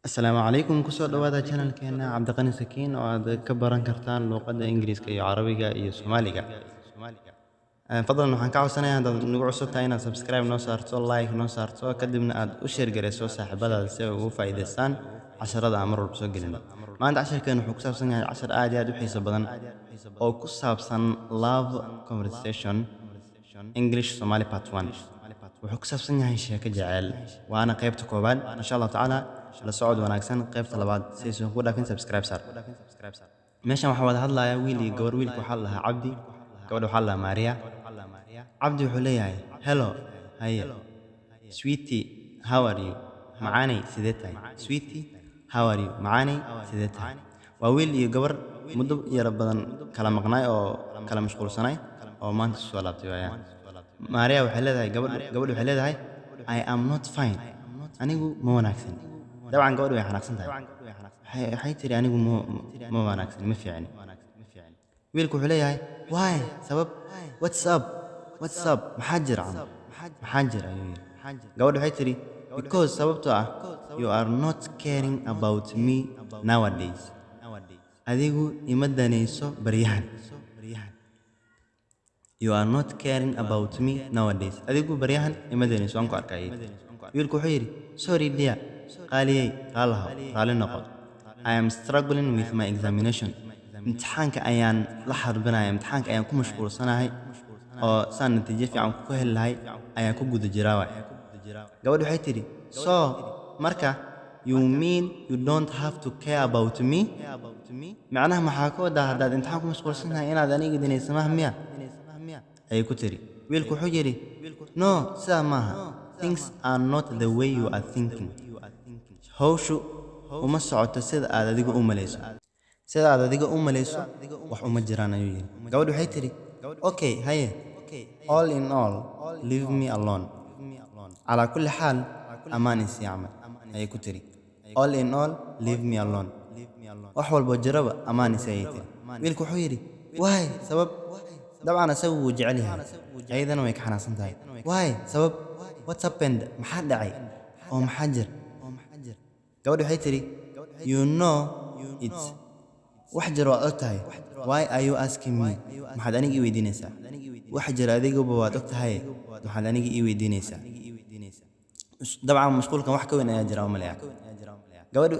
Asalaamu calaykum. Kusoo dhawaada channelkeena Cabdiqani Sakiin oo aad ka baran kartaan luqadda Ingiriiska iyo Carabiga iyo Soomaaliga. Fadlan waxaan ka codsanayaa, haddaad nagu cusub tahay, inaad subscribe noo saarto, like noo saarto, kadibna aad u share garayso saaxiibadaada si ay ugu faa'iidaystaan casharada aan mar walba soo gelino. Maanta casharkeenu wuxuu ku saabsan yahay cashar aad iyo aad u xiiso badan oo ku saabsan love conversation English Somali part 1. Wuxuu ku saabsan yahay sheeko jecel, waana qaybta koowaad, insha Allahu tacaala. La socod wanaagsan qaybta labaad. Si aysan ku dhaafin, subscribe saar. Meeshan waxaa wada hadlaya wiil iyo gabar. Wiilka waxaa la dhahaa Cabdi, gabadha waxaa la dhahaa Maria. Cabdi wuxuu leeyahay, "Hello." "Haye." "Sweetie, how are you?" "Macaaney, sidee tahay?" "Sweetie, how are you?" "Macaaney, sidee tahay?" Waa wiil iyo gabar muddo yara badan kala maqnaay oo kala mashquulsanay oo maanta isu soo laabtay waayaan. Maria waxay leedahay, gabadhu waxay leedahay, "I am not fine." "Anigu ma wanaagsan." Dabcan gabadhu way xanaaqsan tahay. Waxay tiri, "Anigu ma wanaagsan, ma fiicni." Wiilku wuxuu leeyahay, "Why?" "Sabab?" "What's up? What's up?" "Maxaa jira camal? Maxaa jira?" ayuu yidhi. Gabadhu waxay tiri, "Because," sababtoo ah, "you are not caring about me nowadays." "Adigu ima danayso baryahan." "You are not caring about me nowadays." "Adigu baryahan ima danayso, waan ku arkay." Wiilku wuxuu yidhi, "Sorry dear." "Qaaliyey, raalaho, raali noqo." "I am struggling with my examination." "Imtixaanka ayaan la xarbinaya, imtixaanka ayaan ku mashquulsanahay oo saan natiijo fiican ku heli lahay ayaan ku guda jiraa waay." Gabadhu waxay tidhi, "So," "marka," "you mean you don't have to care about me?" "Macnaha maxaa ka wadaa, haddaad imtixaan ku mashquulsan tahay inaad aniga danayso maaha miya?" ayay ku tiri. Wiilku wuxuu yidhi, "No, sidaa maaha. Things are not the way you are thinking." "Hawshu uma socoto sida aad adiga u malayso. Sida aad adiga u malayso wax uma jiraan," ayuu yidhi. Gabadhu waxay tidhi, "Okay," "haye." "All in all, leave me alone." "Calaa kulli xaal, ammaan isii camal," ayay ku tiri. "All in all, leave me alone." "Wax walbo jiraba ammaan isii," ayay tiri. Wiilku wuxuu yidhi, "Why?" "Sabab?" Dabcan asagu wuu jecel yahay, ayadana way ka xanaaqsan tahay. "Why?" "Sabab?" "What's happened?" "Maxaa dhacay oo maxaa jir?" Gabadhu waxay tiri, "You know it." "Wax jir waad og tahay." "Why are you asking me?" "Maxaad aniga ii weydiinaysaa? Wax jir adiguba waad og tahay, maxaad aniga ii weydiinaysaa?" Dabcan mashquulkan wax ka weyn ayaa jira, u maleeya gabadhu.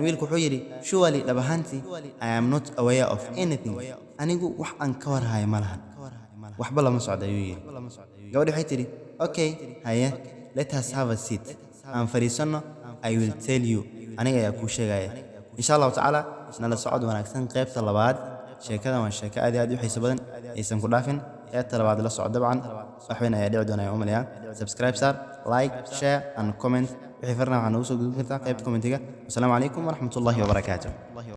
Wiilku wuxuu yidhi, "Surely," "dhab ahaantii," "I am not aware of anything." "Anigu wax aan ka warhayo ma lahan, waxba lama socdo," ayuu yidhi. Gabadhu waxay tidhi, "Okay," "haye." "Let us have a seat." "Aan fadhiisanno." "I will tell you." "Aniga ayaa kuu sheegaya." Insha Allahu tacaala, nala socod wanaagsan qaybta labaad. Sheekadan waa sheeko aad iyo aad u xiiso badan, aysan ku dhaafin. Qaybta labaad la socod. Dabcan wax weyn ayaa dhici doonaya, u maleeyaa. Subscribe saar, like, share and comment. Wixii farna waxaa noogu soo gudbin kartaa qaybta commentiga. Wasalaamu calaykum waraxmatullaahi wabarakaatuh.